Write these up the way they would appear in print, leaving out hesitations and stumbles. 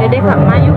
Dede Kak Mayu.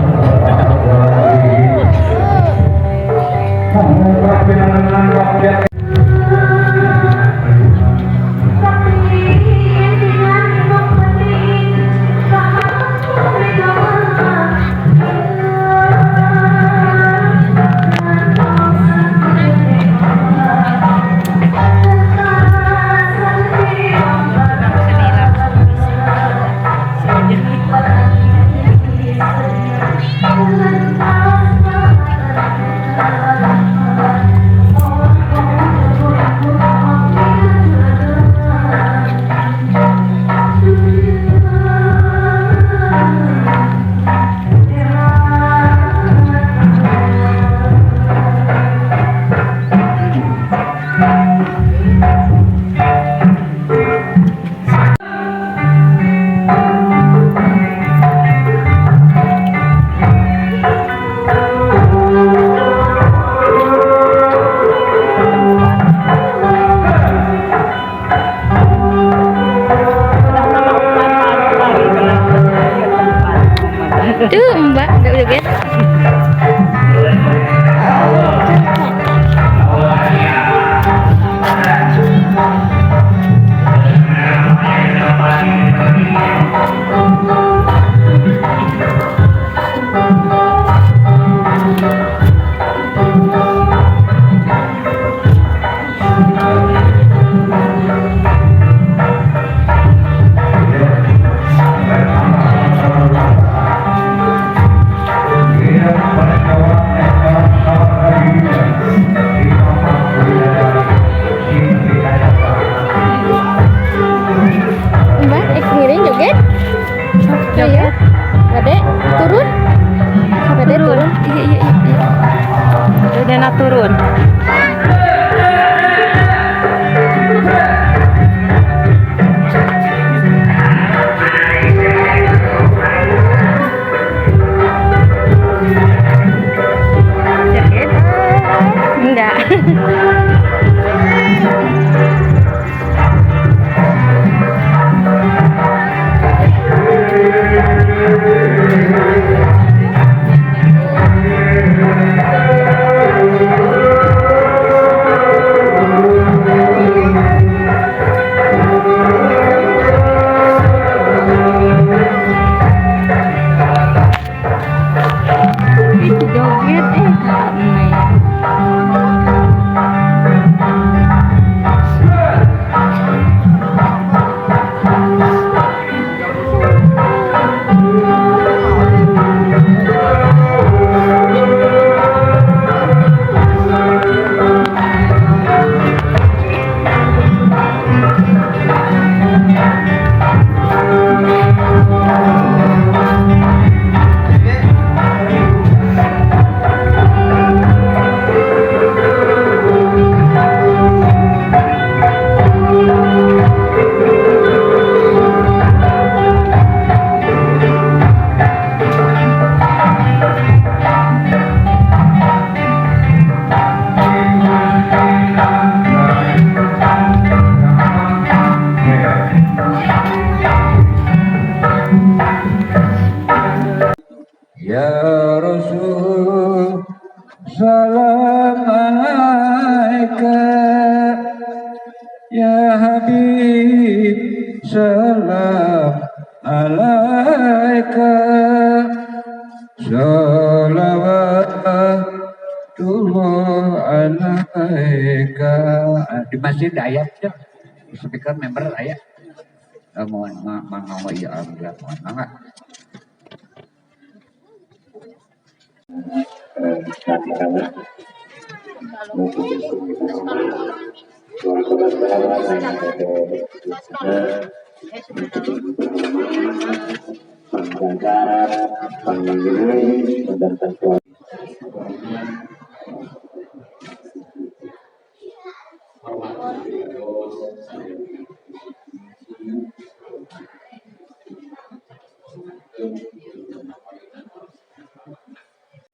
Tuh mbak, nggak joget. Iya, Bade turun, Bade turun, iya. Udah nak turun. Enggak. Ya Habib salam alaika, sholawatullah alaika. Di masjid ayat ya, speaker member ayat. Mohon mangga ya alhamdulillah mohon mangga.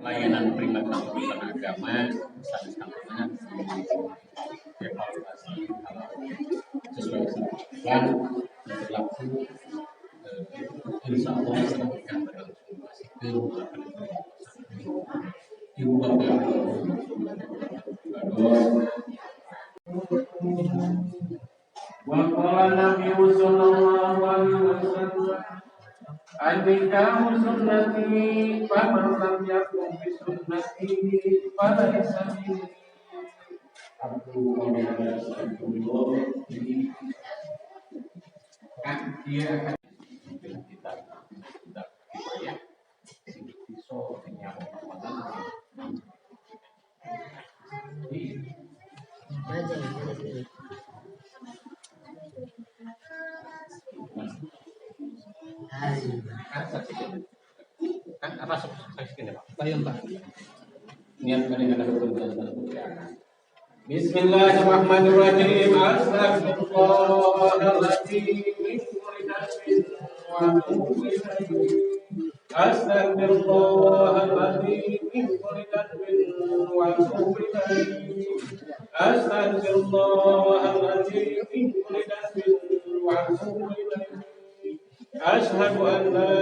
Pelayanan prima urusan agama sama-sama evaluasi kalau sesuai plan yang berlaku, insya Allah akan berlangsung masih ibu bapak. Wa qala Nabi sallallahu alaihi wasallam, an-nikahu sunnati faman lam yakun bi sunnati falaysa minni. Kan dia akan kita kita ya sing iso kan apa saksikan Pak? Niat Bismillahirrahmanirrahim. Astagfirullahaladzim. Astagfirullahaladzim. Astagfirullahaladzim. Asyhadu an la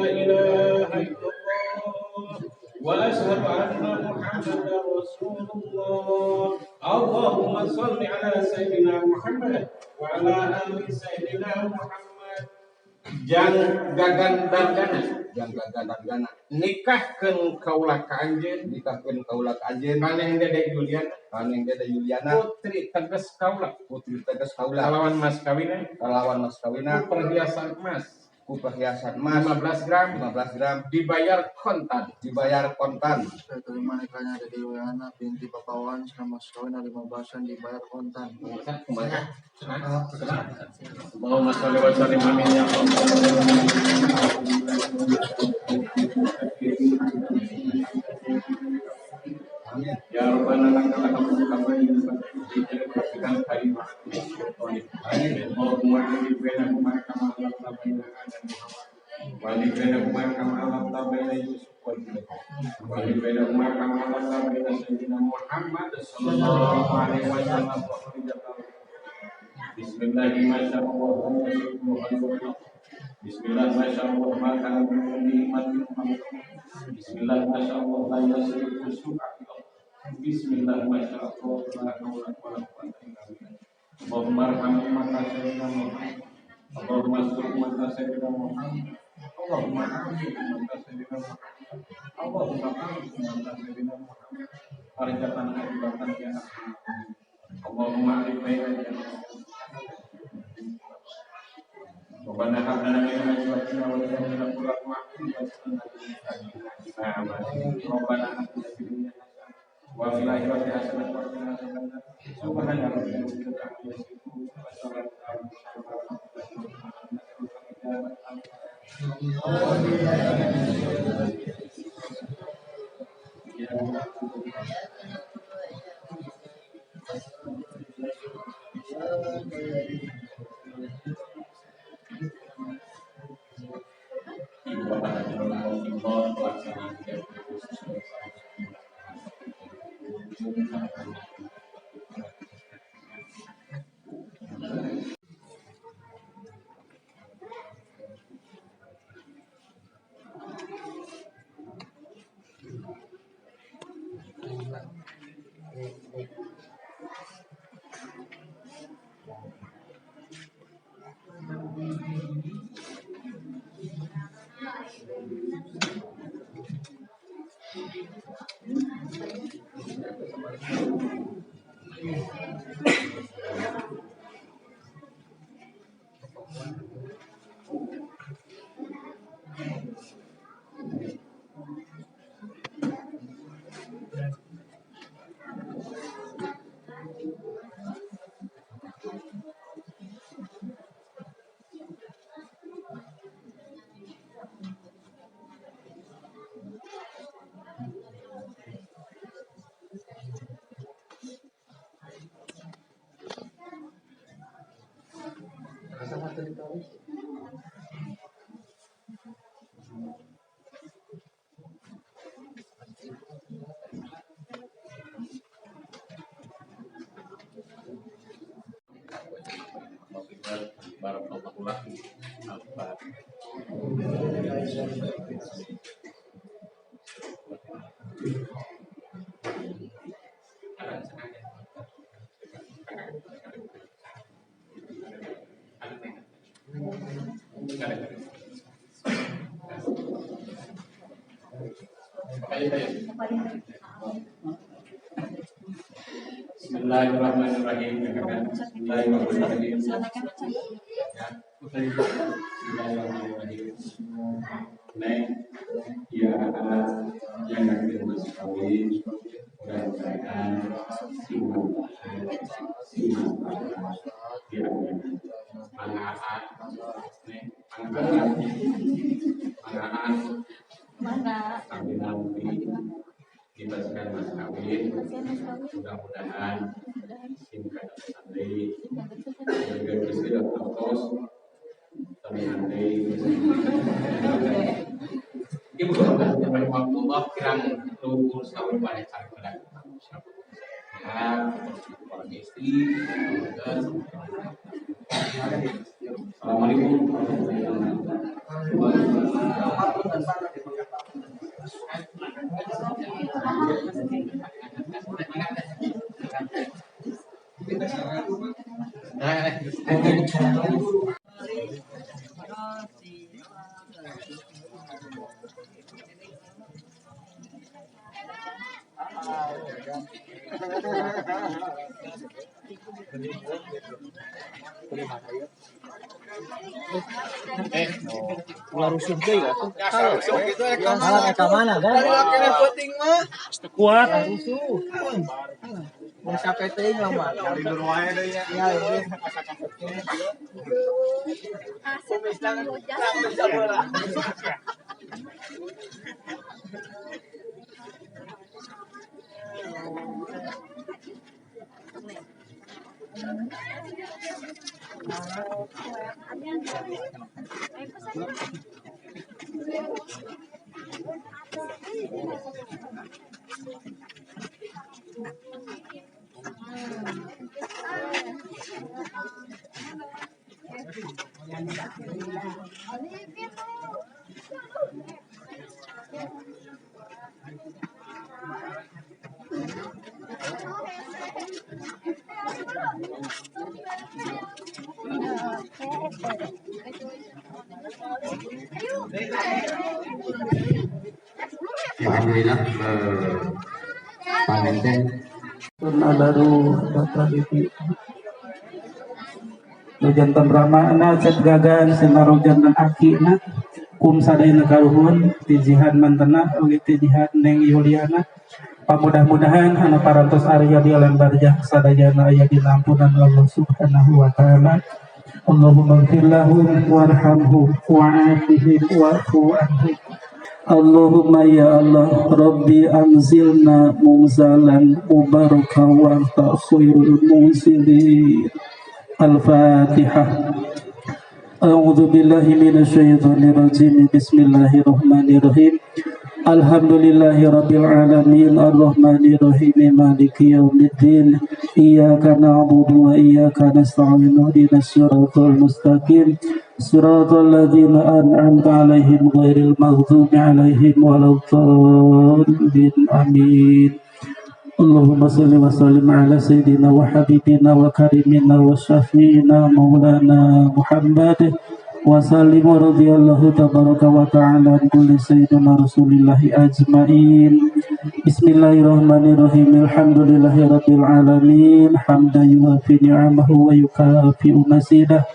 ilaha illallah wa asyhadu anna Muhammadar Rasulullah. Allahumma shalli ala sayyidina Muhammad wa ala ali sayyidina Muhammad. Jang gagan dargana, Jang gagan dargana, nikahkeun kaula ka anjeun, nikahkeun kaula ka anjeun, kaneng Dede Yuliana, kaneng Dede Yuliana, putri teges kaula, putri teges kaula, kalawan mas kawina, kalawan mas kawina, perhiasan emas, ku perhiasan emas 15 gram, 15 gram, dibayar kontan, dibayar kontan. Saya terima nikahnya Dede Yuliana binti Papawan selama mas kawin 15 dibayar kontan. Allahumma sholli wa sallim amin ya Allah. Ya Rabbana lakal hamdu kama yanbaghi kalimah. Allahumma alif bainahuma kama alafta baina Adam wa Hawa. Wa alif bainahuma kama alafta baina Yusuf wa Zulaikha. Wa alif bainahuma kama alafta baina Sayyidina Muhammad sallallahu alaihi wasallam. Bismillahirrahmanirrahim. Bismillahirrahmanirrahim. Bismillahirrahmanirrahim. Bismillahirrahmanirrahim. Allahumma arham ummata sayyidina Muhammad. Allahumma astur ummata sayyidina Muhammad. Allahumma amin ummata sayyidina Muhammad. Allahumma amin ummata sayyidina Muhammad. Farjatan ajibatan ya Rahman. Allahumma alif baina ya Rabbana hab lana min azwajina wa dhurriyyatina qurrata a'yun waj'alna lil muttaqina imama. Rabbana atina fid dunya hasanah wa fil akhirati hasanah wa qina adzabannar. Subhana rabbika rabbil izzati amma yasifun wa salamun alal mursalin. Ibu bapak Allah pelaksanaan Barakallahu lakum. Al-Fatihah. Bismillahirrahmanirrahim. Bismillahirrahmanirrahim. Bismillahirrahmanirrahim. Neng, ya yang akan mas kawin, mudah-mudahan sampai nanti diberikan mas kawin, mudah-mudahan singkat santri, bergeser tos, sampai nanti. Ibu Allah kirang luhur sawit balik cari ya, istri. Assalamualaikum. Ulah rusuh deui atuh. Ka mana kan? Kuat rusuh. Mau sampai teuing lah mah. Lindur wae deui nya. Ya, ini. Alhamdulillah panganten baru bapak ibu jantan ramana cet gagan senaro jantan akina kum sadayana karuhun ti jihan mantena oge ti jihan Neng Yuliana pamudah-mudahan anu parantos area di alam barzah sadayana aya dina ampunan Allah Subhanahu wa taala. Allahumma ighfir lahum warhamhum wa'afihim wa'fu anhum. Allahumma ya Allah Rabbi anzilna munzalan mubaraka wa anta khairul munzilin. Al-Fatihah. A'udzu billahi minasyaitonir rajim. Bismillahirrahmanirrahim. Alhamdulillahi rabbil alamin arrahmanir rahim maliki yaumiddin. Iyyaka na'budu wa iyyaka nasta'in ihdinas siratal mustaqim. Siratal ladzina an'amta 'alaihim ghairil maghdubi 'alaihim waladdallin. Amin. Allahumma salli wa sallim ala sayyidina wa habibina wa karimina wa syafi'ina maulana Muhammad wa sallim wa radhiyallahu tabaraka wa ta'ala an kulli sayyidina rasulillahi ajmain. Bismillahirrahmanirrahim. Alhamdulillahi rabbil alamin hamdan yuwafi ni'amahu wa yukafi'u masidah.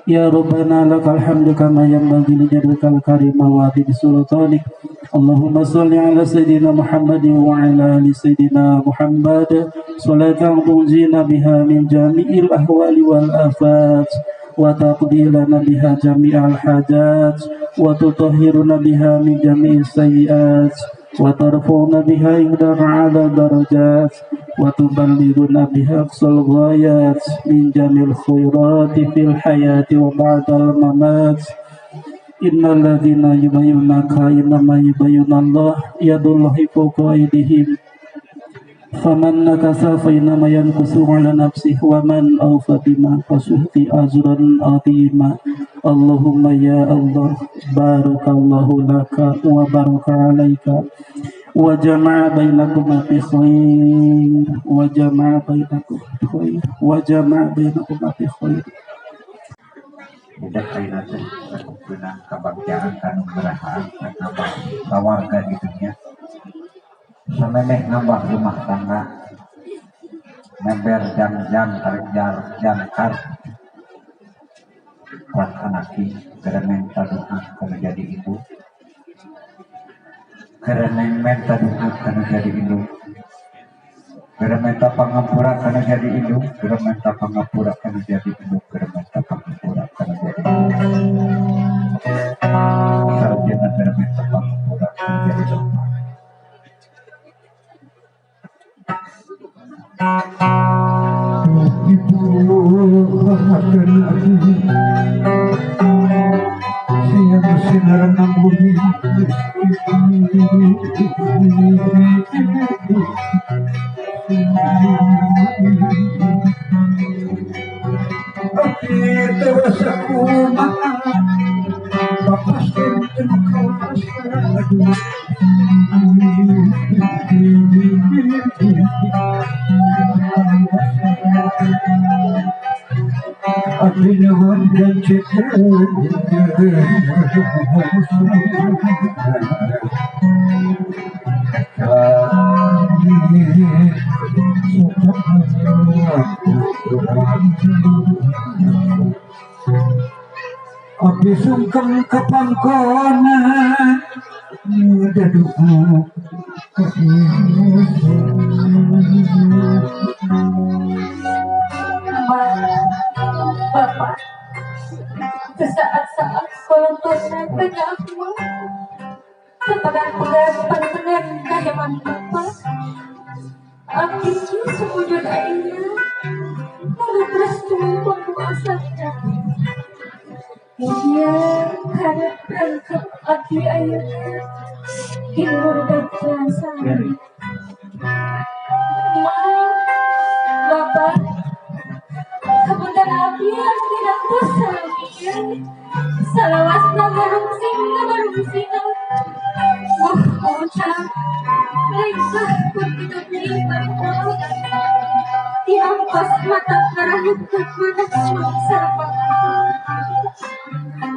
Ya Rabbana lakal hamdu kama yanbaghi li jalaalikal karim wa bi sultanik. Allahumma shalli ala sayyidina Muhammadin wa ala ali sayyidina Muhammad salatan tunjina biha min jami'il ahwali wal afat wa taqdi lana biha jami'al hajat wa tutahhiruna biha min jami'is sayyi'at Wa tarfa'una biha indana ala darajat wa tuballighuna biha aqsal ghayat min jamil khairati fil hayati wa ba'dal mamat. Innal ladzina yubayyunaka innama yubayyuna Allah yadullahi fawqa aydihim. Faman nakasa fa innama yankusu ala nafsihi wa man awfa bima fasuhti ajran azima. Allahumma ya Allah, barakallahu laka wa baraka alaika wa jama'a bainakuma bi khair wa jama'a bainakum bi khair wa jama'a bainakuma bi khair. Budak ayeuna teh sakumpeunang kabagjaan kanugrahaan nambah sawarga di dunya. Samemeh nambah rumah tangga member jam-jam tarik jangkar rak anaki gereneng taduha kana jadi ibu gereneng menta doa kana jadi indung gereneng menta pangampura kana jadi indung gereneng menta pangampura kana jadi indung gereneng menta pangampura kana jadi indung sarjana gereneng menta pangampura kana jadi indung. Ibu akan aku siang sinar bumi Aki tewasa kumaha bapaskeun teu kawas. Abdi nuhun dan citra Abdi sungkem ke pangkonan doa Bapak, sesaat-saat kolontorna tengah sepegang-pegang pantengan kaheman Bapak, abdi sumujud ayeuna mulut restu penguasana. Mugia karep rangkep abdi ayeuna hinur bagja sami. Bapak, kapunten abdi anu tidak sami. Salawasna garungsing ngabarungsing. Wah, ucap lengkah pun kita pilih paripurna. Tinampas mata karahukat manas mangsarapa.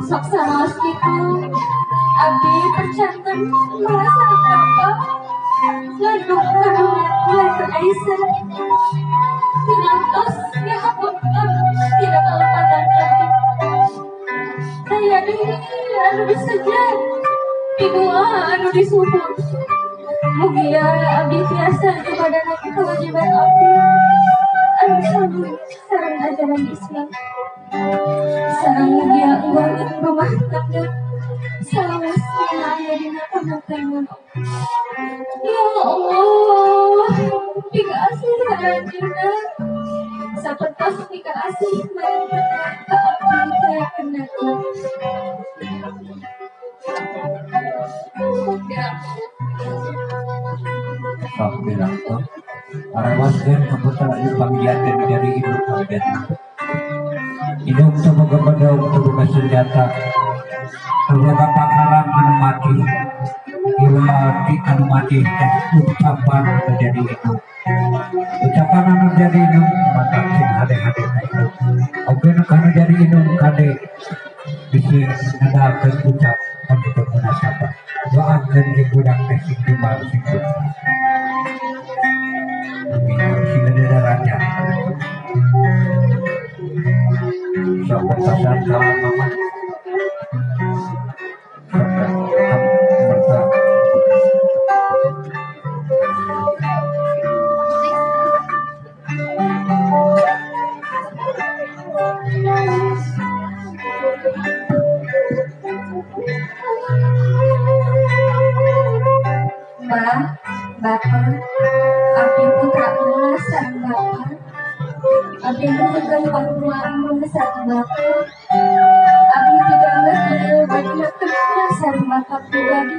Sok salawas kitu abdi percanten merasa bapak landung kandungan lahir Aisyah. Tinantos ngahapunten tidak kalepatan abdi. Saya deui anu disejan pidua anu disuhun. Mugia abdi tiasa nyumadana kewajiban abdi anu saluh sareng ajaran Islam. Sareng mugia ngwangun rumah tangga salawasna aya dina pamuktanan. Ya Allah, pikaasih aranjeunna sapertos pikaasih marentana ka abdi teh kena. Sok bilang tuh arawaskeun kaputra ieu panggiakeun jadi induk kabeh. Induk teu boga bedog, teu boga senjata, teu boga pakaran anu mati. Iwati anu mati teh ucapan anu jadi induk. Ucapan anu jadi induk maka sing hade-hade ka induk. Oge nu kanu jadi induk kade bisi ngedalkeun ucap anu teu munasabah. Doakeun jeung budak teh sing jumal sing sukses. Amin. Sing gede darahnya. Sok batasan salam mama. Sok Bapak. Abdi putra emas sareng Bapak. Abdi nuhunkeun pangdua emas sareng Bapak. Abdi tidak ngerti bagi sareng Bapak pribadi.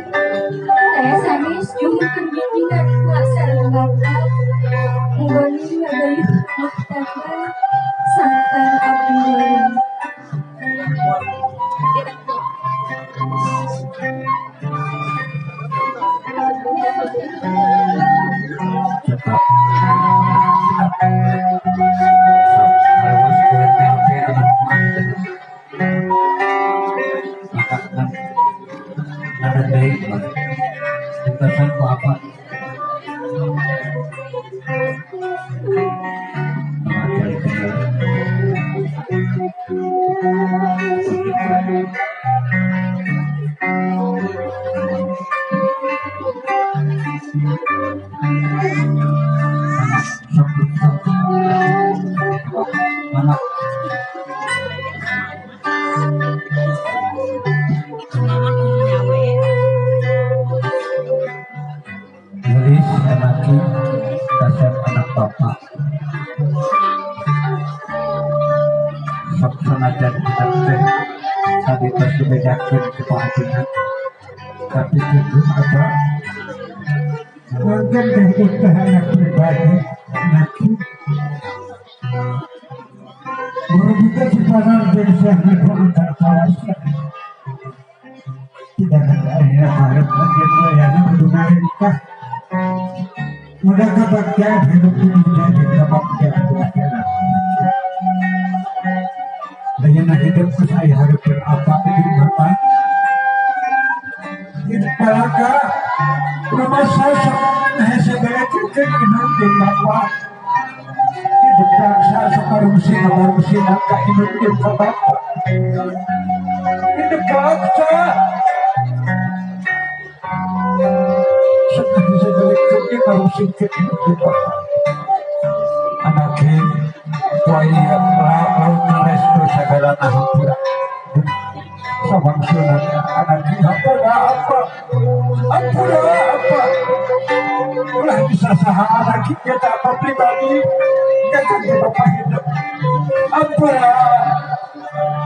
Saya sanes nyuhunkeun bimbingan emas sareng Bapak. Nggoni ngagayuh rumah tangga sangkan abdi waring. Cepat. Awas kulit PLP anak mah. Ada baik mah. Ditesan ku apa? Mana? Nulis anaki kasep anak bapak. Sok sanajan kita teh tadi tos dibedakeun ku pangajina. Tapi kudu apa? Warga hidup teh anak pribadi anaki. Berbeda simpanan dari syahid antar kawasan. Tidak ada ayah harap bagian wayana kudu ngarintah. Mudah kebaktian hidup ini menjadi kebaktian di akhirat. Dayana hidup ku saya harapkan apa itu bapak. Hidup balaka rumah sosok hese belekeun inung jeung bapak. Hidup bangsa saparungsi kabarungsi ka inung jeung ka bapak. Hidup bangsa sok hese belekeun kabarungsi ka inung jeung bapak. Anake waya laut restu sagala hampura. Sabangsunan anake hampura apa? Hampura apa? Ulah bisa saha anake kita apa pribadi kakak bapak hidup. Hampura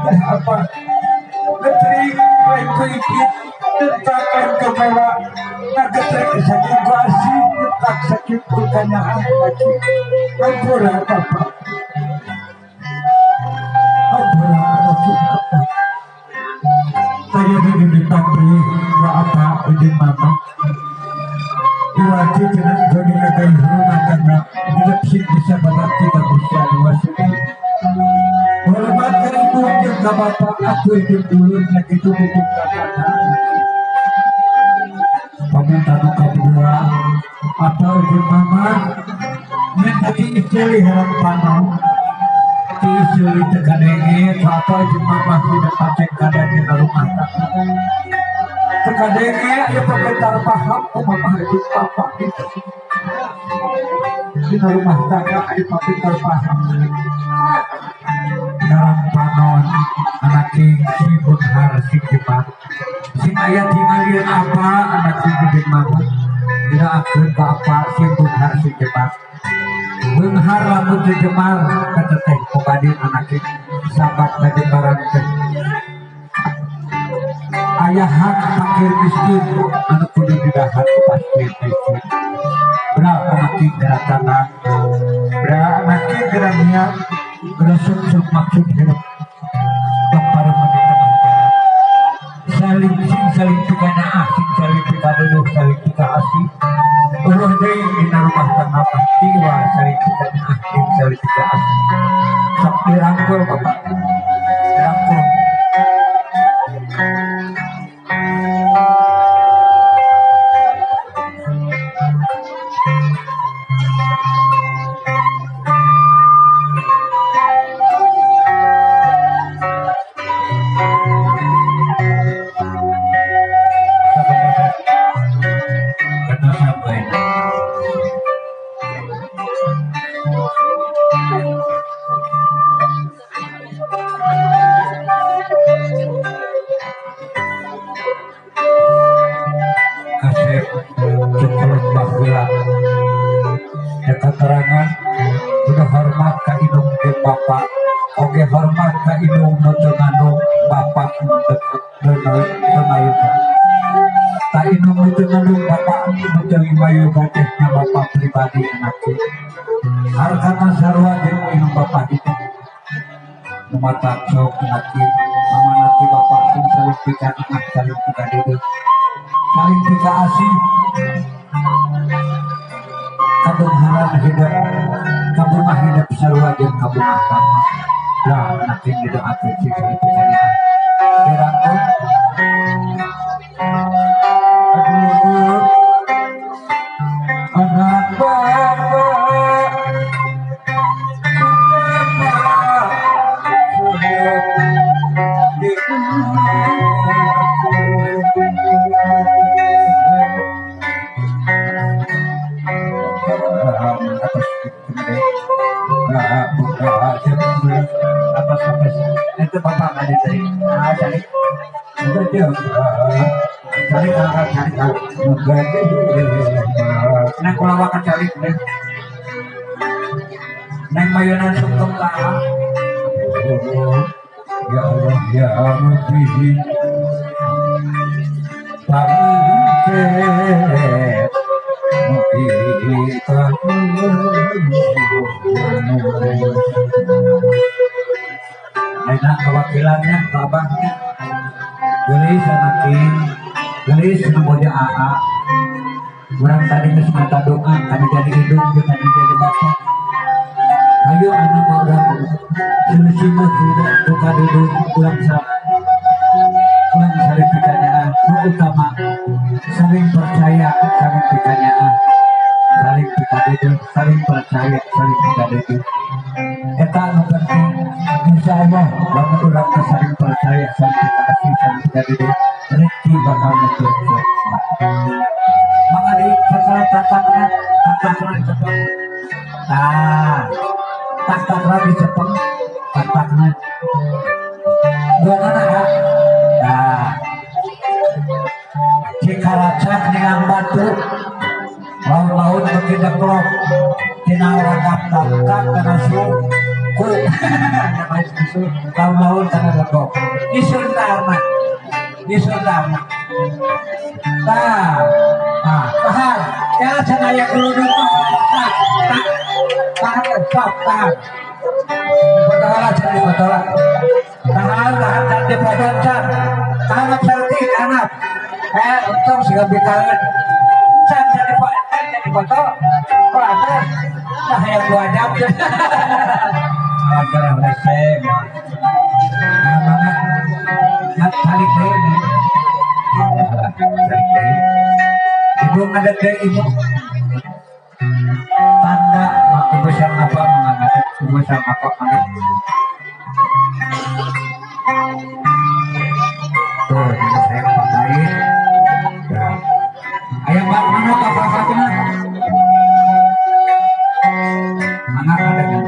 apa? Getring lain ku ikit detak lain kemewa ngagetrek saking ku asih detak saking ku kanyaah lagi. Hampura bapak. Hampura anake apa? Saya di pabrik wa apa ujung mama. Diwati dengan goni ngagai rumah tangga hidup sing bisa berbakti ka Gusti anu wasuna. Hormat ka ibu jeung ka bapak aku hidup dulur sakitu hidup ka bapak. Pamunta nu kadua apa ujung mama minta ti istri herang panon. Ti istri teu kadenge ku apa ujung mama hidup paceng kadang dina rumah tangga. Teu kadenge aya pabentar paham ku mama hidup bapak gitu. Dina rumah tangga aya pabentar paham. Dalam panon anak king sing beunghar sing jemar. Sing aya tingalieun apa anak sing gede mama. Dina akeun ka apa sing beunghar sing jemar. Beunghar lamun teu jemar ka teteh pabadin anak king sabat kajembaran teh. Aya hak fakir miskin anu kudu didahar ku pasti teh. Bra anak king geura tanang. Bra anak king geura niat geura sungsung maksud hidup. Tong paremen di tengah jalan. Saling sing saling pikanaah sing saling pikaduduh saling pikaasih. Eueuh deui dina rumah tangga mah tiwa saling pikanaah sing saling pikaasih. Sok dirangkul bapak. Dirangkul. hormat ka indung nu teu ngandung bapak nu teu mayuga. Ta indung nu teu ngandung bapak nu teu mayuga teh nya bapak pribadi anak. Hartana sarua jeung indung bapak itu. Nu matak sok anak amanati bapak sing saling pika anak saling pika dede saling pika asih kabungharan hidup kabungah hidup sarua jeung kabungah bapak. Lah anak sing didoakeun sing saling pika anak. Dirangkul. Aduh anak bapak itu bapak tadi tadi cari cari cari neng kulawakan cari neng mayunan sungkem lah. Ya Allah ya Rabbi bangkit enak kewakilannya babangnya gelis anakin gelis namanya AA orang tadi geus mata doa kami jadi hidup kami jadi bapak. Ayo anak orang solusi mah tidak buka duduk pulang pulang saling pikanyaan utama saling percaya saling pikanyaan saling pikadede saling percaya saling pikadede eta anu penting. Insya Allah lamun urang teh saling percaya saling pikasih saling pikadede rezeki bakal nutup. Maka di setelah tatakna tatakna cepeng nah tak-takna dicepeng tak-takna dua anak. Nah cikaracak dengan batu laut-laut beki deklok tina ragap tak-tak kana suku laut-laut kana legok isun darma isun darma tah nah tahan ya cenah aya kuluduk tak tak tahan stop tahan dipotola cenah dipotola tahan tahan dan dipotong can tahan seltik anak untung siga bitaeun can jadi dipoto kok atuh tah hayang 2 jam agar rese mangga tarik deui tarik deui ibu ngadeg deui ibu tanda ibu sang apa menganggap ibu sang apa menganggap tuh ini saya pakai ya. Ayo pak mana pak bapaknya mana ada kan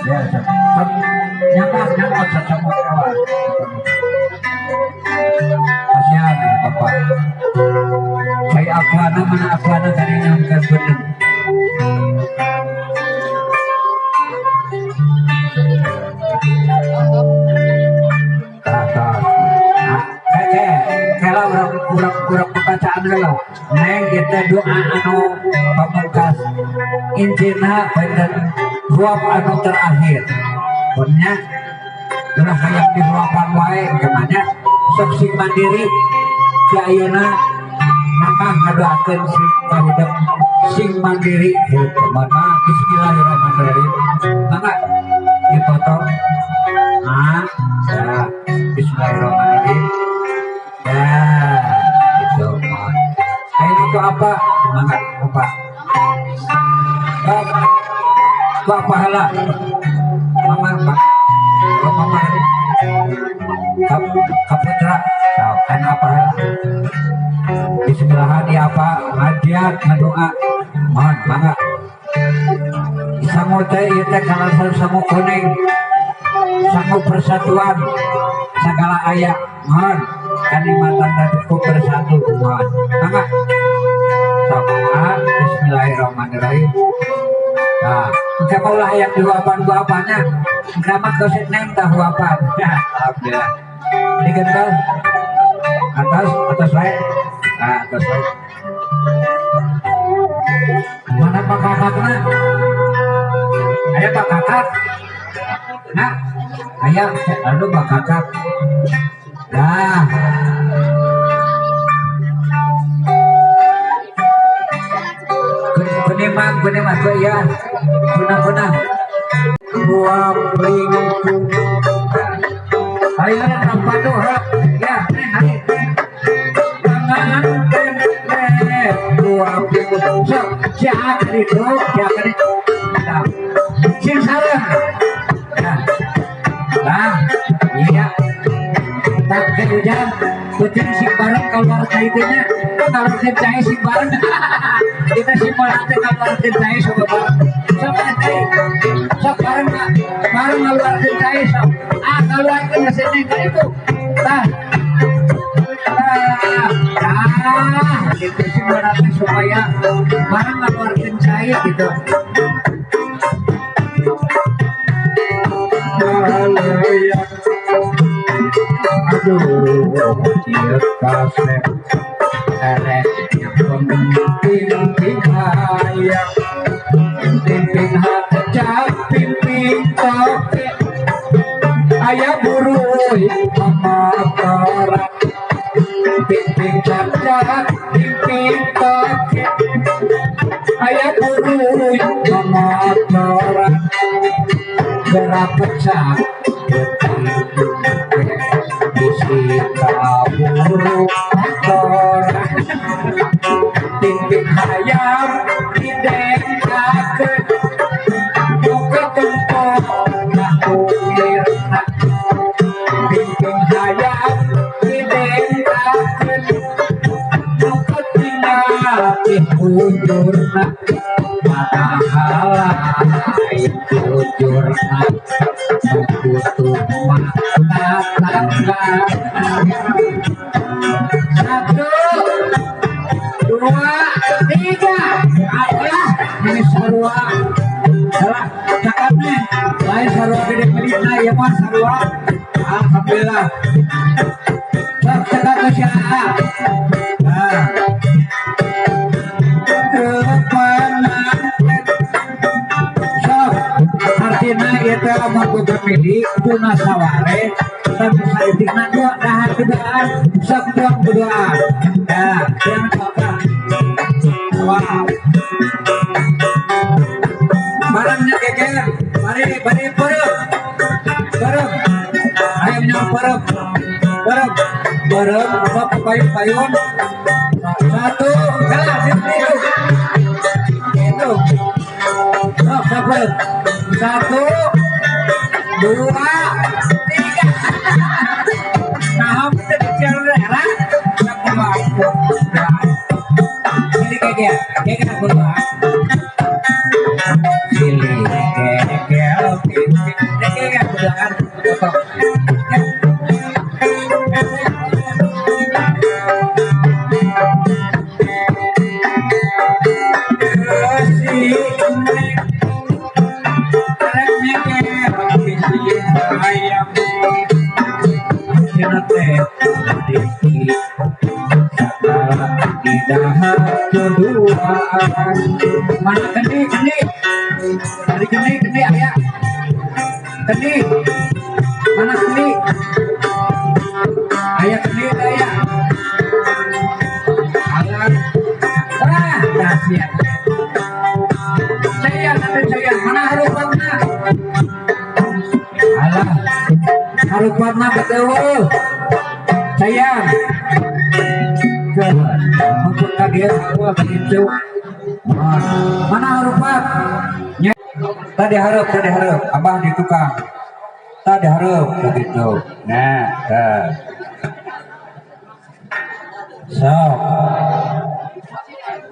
ya nyapa nyapa cacamot kawan kasihan ya bapak saya akuana mana akuana tadi nyamkan bener. Kalau urang pembacaan dulu neng kita doa anu pamungkas intina benten ruap anu terakhir punya ulah hayang diruapan wae gimana sok sing mandiri ti ayeuna maka ngadoakeun sing kahidep sing mandiri maka bismillahirrahmanirrahim maka dipoto ah ya bismillahirrahmanirrahim ya itu ayo itu apa mangga apa pak pahala mama pak mama kaputra kan apa bismillah di apa ngajian ngadoa mohon mangga sangu teh ieu teh kalasan sangu kuning sangu persatuan segala aya mohon kanikmatan dan cukup bersatu mohon mangga sok ah Bismillahirrahmanirrahim. Nah, engke maulah hayang dihuapan-huapannya. Engke mah keusik neng tah huapan. Alhamdulillah. Ini kental. Atas, atas wae. Nah, atas wae. Mana Pak Kakakna? Aya Pak Kakak. Nah, aya aduh Pak Kakak. Nah. Kunimang ya. Guna-guna. Buang lingkung. Ayo rampadu ya, ayo. Tangan pendek buang lingkung. Sok, siap itu, siap itu. Nah, sing sareng. Nah. Nah, iya. Tak hujan, hujan sing bareng keluar kaitnya, kalau cai sing bareng. Kita sing bareng keluar cai sok bareng. Sok cai. Sok bareng bareng ngeluarkeun cai sok. Ah, keluarkeun sini ka itu. Tah. Tah. Tah, gitu sing bareng supaya bareng ngeluarkeun cai gitu. Aduh, ieu kasep erek pimpin hayang pimpin hacap pimpin toke aya buruy pamatora pimpin cacak pimpin toke aya buruy pamatora gerak pecah buru motor pimpin hayam didengkakeun buka tempo nah ulirna pimpin hayam didengkakeun buka tinggal bujurna matahari bujurna butuh mata tangga. 1, 2, 3. Alah, ini sarua. Salah, cakap nih. Lain sarua gede melina, ya mah sarua. Alhamdulillah. Sok cakap ke siapa? Nah. Sok, artinya itu lamun boga milik guna saware. Tapi saeutikna dua dahar keduaan, sok buang berdoa. Ya, jangan apa. Wow. Barangnya geger, mari mari perem. Perem. Ayo nyawa perem. Perem. Perem apa payun-payun. 1, kalah itu. Itu. Sok perem. 1, 2, 3. Nah, kita bicara daerah, sini geger, geger berdoa. Sini geger, geger berdoa. Mana kendi kendi dari kendi kendi ayah kendi mana kendi ayah kendi ayah alat ah dahsyat saya nanti saya mana harupanna alah harupanna betul saya mumpun kaget aku begitu. Mana harupat? Tadi harap, abah di tukang. Tadi harap begitu. Nah, dah. So,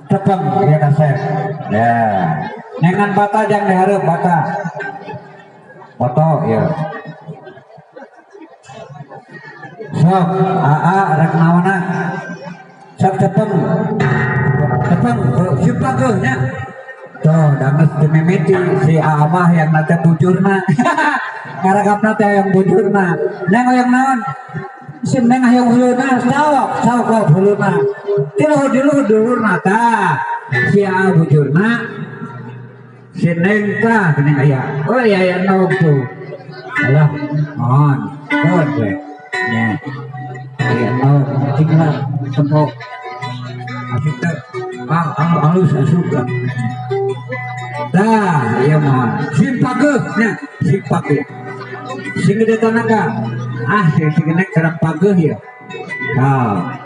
tepeng ya kasep. Nah, nengan bata jangan diharap bata. Foto ya. Sok, aa rek naonna. Sok tepeng. Tepeng, siapa nya? Tuh, danges dimimiti si Amah yang nate bujurna. Ngaragapna teh yang bujurna. Neng hayang naon? Si neng hayang huluna, sok, sok kok huluna. Tiluhur diluhur dulurna tah. Si A bujurna. Si neng tah geuning aya. Oh iya aya nog tuh. Alah, mohon. Mohon we. Nya. Aya nog cing lah tempo. Asup teh. Ah, halus asup lah. Dah, iya mohon. Sing pageuh nya, sing pageuh. Sing gede tanaga. Ah, sing gede kerang pageuh ya. Nah.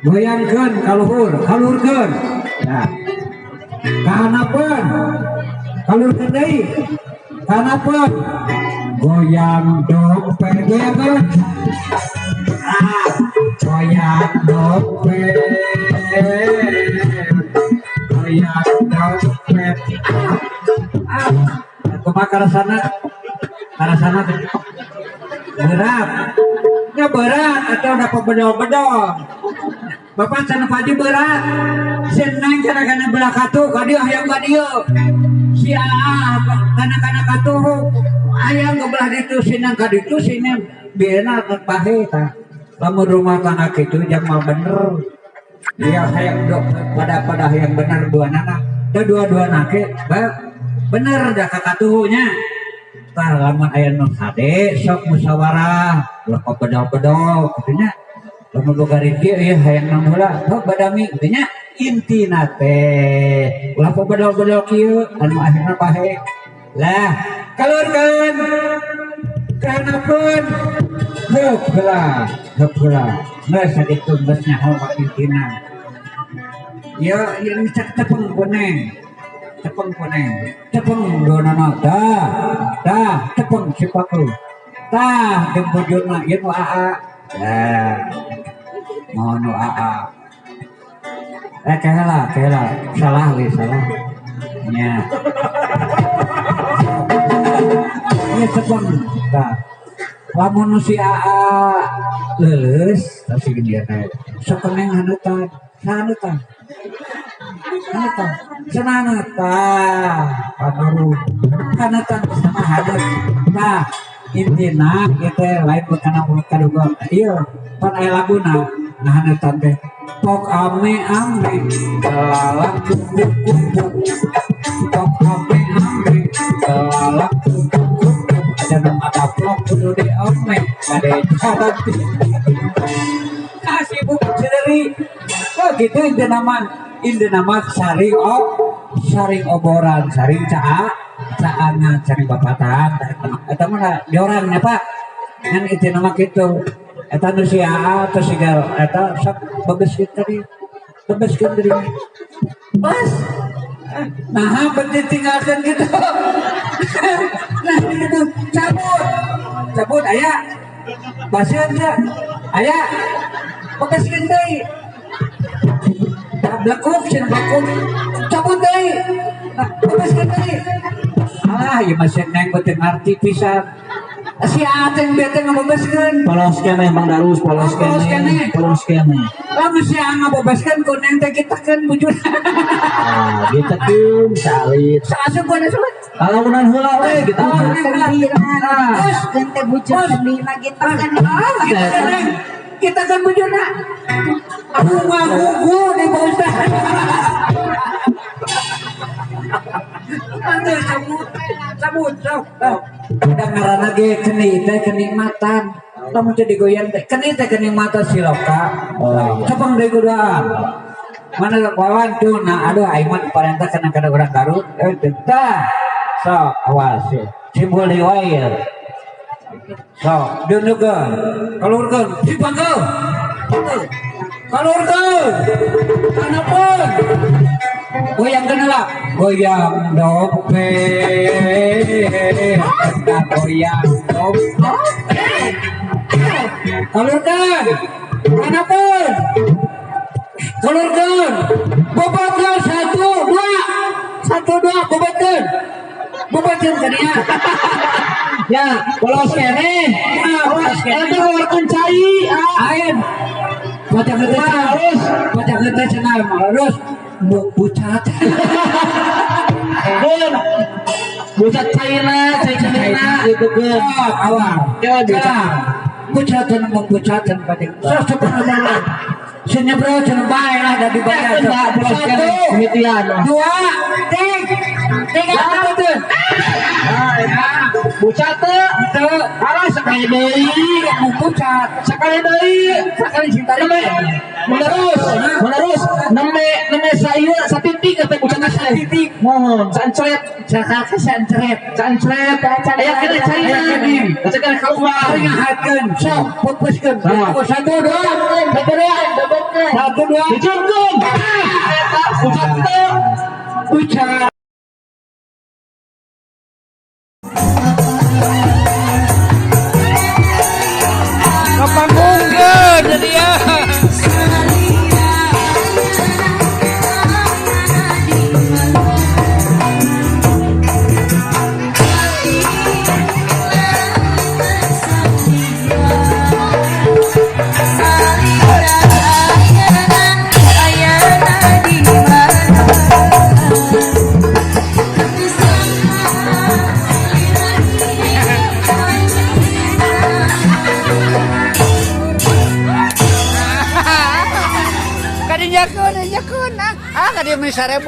Goyangkeun kaluhur, kaluhurkeun. Nah. Kahanapeun. Kaluhurkeun deui. Kahanapeun. Goyang dompet, goyangkeun. Ah, goyang dompet. Goyang dompet. Ah, kumaha karasana? Karasana berat. Nya berat atau dapat bedol-bedol. Bapak cenah padi berat. Senang cenah kana belah katuh ka dieu hayang ka dieu. Si Aa kana kana katuh hayang ke belah ditu sinang ka ditu sinang beena pahe tah. Lamun rumah tangga kitu jang mah bener. Dia hayang dok pada hayang bener dua nana. Da dua-dua nake bener dah ka katuhnya. Tah lamun aya nu hade sok musyawarah ulah bedol-bedol kitu nya. Lamun boga rezeki ieu hayang naon heula sok badami kitu nya. Intina teh ulah bedol-bedol kieu anu akhirna pahe. Lah kalurkeun kanapeun heup heula heup heula geus sakitu geus nyaho ka intina. Ieu ieu cek tepeng koneng. Tepeng koneng. Tepeng donono tah. Tah tepeng sipaku. Tah jeung bujurna ieu nu aa. Tah. Mohon nu aa. Eh kehela, kehela. Salah we salah. Nya. Ieu tepeng. Tah. Lamun nu si aa leuleus tah si dia teh. Sok koneng hanutan. Hanutan. Hanutan. Senana tah pabaru. Hanutan sama hanut. Tah intina ieu teh lain kana kaduga. Ieu pan aya laguna nah hanutan teh. Pok ame ame lalak kumpuk. Pok ame ame lalak kumpuk. Ada nama taplok kudu diome kade jalan. Ah sibuk sendiri. Oh gitu intina mah. Intina mah saring saring oboran, saring caa, caangan, saring bapatan. Eta mah diorang nya Pak. Ngan intina mah kitu. Eta nu si aa terus siga eta sok bebeuskeun tadi. Bebeuskeun deui. Pas. Nah, berarti tinggalkan gitu. Nah, gitu cabut. Cabut aya. Pasieun teh. Aya. Bebeuskeun deui. Blekuk cenah blekuk. Cabut deui. Nah, bebeuskeun deui. Alah, ieu mah neng beuteung ngarti pisan. Si Ateng bete ngabebeskeun. Polos keneh Mang Darus, polos keneh. Polos keneh. Lamun si A ngabebeskeun ku neng teh kitakeun bujurna. Ah, ditekeun salit. Saasup ku asup. Kalaunan heula we gitu. Terus teh bujur sendiri kita kan. Kita kan bujurna. Bunga gugu di Pak Ustaz. Atuh cabut, cabut, sok. Udah ngaranna ge keni teh kenikmatan. Lamun teu digoyang teh keni teh kenikmatan siloka. Cepeng deui kuduan. Mana wawan tuh nah aduh aing mah parentah kana kada urang Garut. Tah. Sok awas ya. Simbol deui wae. Sok deuneukeun. Kalurkeun, dipanggil. Kalurkeun. Kanapeun. Goyang heula. Goyang dompet. Goyang dompet. Kalurkeun. Kanapeun. Kalurkeun. Bobotkeun 1 2. 1 2 bobotkeun. Bobotkeun ka dieu. Ya, polos keneh. Polos keneh. Eta keluarkeun cai. Ain. Bocah gede harus, bocah gede cenah harus. Embung pucat. Gun. Bucat caina, cai caina gitu gun. Oh, awal. Ya bucat. Pucatan embung pucatan pada. Sok mana? Senyebro cenah bae lah da dibayar. Satu, dua, tiga, tiga, betul. Bucat teu, teu. Alah sekali deui, embung pucat. Sekali deui, sekali cinta nembe. Menerus, menerus nembe nembe sayur satitik teh bucat teh. Satitik. Mohon, sancret, Sakake sancret. Sancret. Aya keneh caina. Baca keneh keluar. Ngahatkeun, sok pupuskeun. Satu, dua, satu, dua, satu, dua. Dijungkeun. Eta bucat teh. Pucat. Kapanggungkeun jadi ya. Kadinyakeun, kadinyakeun ah. Ah, kadieu meni 1000.